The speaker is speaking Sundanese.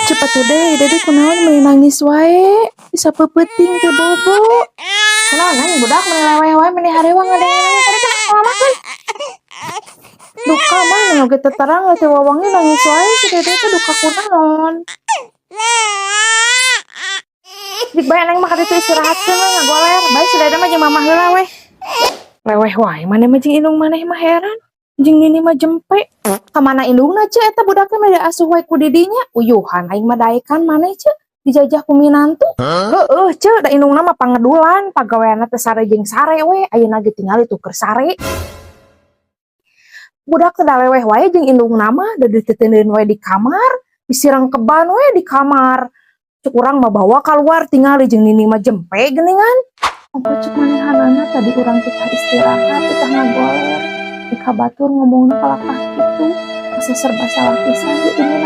Cepat tuh deh, Dede kunaon meuni nangis wae. Bisa peupeting teu bobo. Kunaon, Neng, budak meuni leweh wae, meuni harewang ngadenge tadi kan mama kan. Duka mah neng oge teu terang teh wawangi nangis wae si Dede teh duka kunaon. Jik bae neng mah kaditu istirahatkeun we ngagoler. Bae si Dede mah jeung mama heula weh. Leweh wae maneh mah jeung indung maneh mah, heran. Jeung nini mah jempe. Kamana indungna, Ce, eta budaknya mah diasuh wae ku didinya. Uyuhan aing mah daekan maneh, Ce. Dijajah ku minantu. Heeh, Ce, da indungna mah pangedulan, pagaweanna teh sare jeung sare we. Ayeuna ge tingali tuh keur sare. Budak teh da leweh wae jeung indungna mah, da ditetendeun wae di kamar, disirengkeban we di kamar. Cek urang mah bawa keluar, tingali jeung nini mah jempe geuningan. Apa cek manehanana tadi urang teh istirahat, teh ngagoler. Di kabatur ngomongna kalakah kitu. Asa serba salah pisan di ini.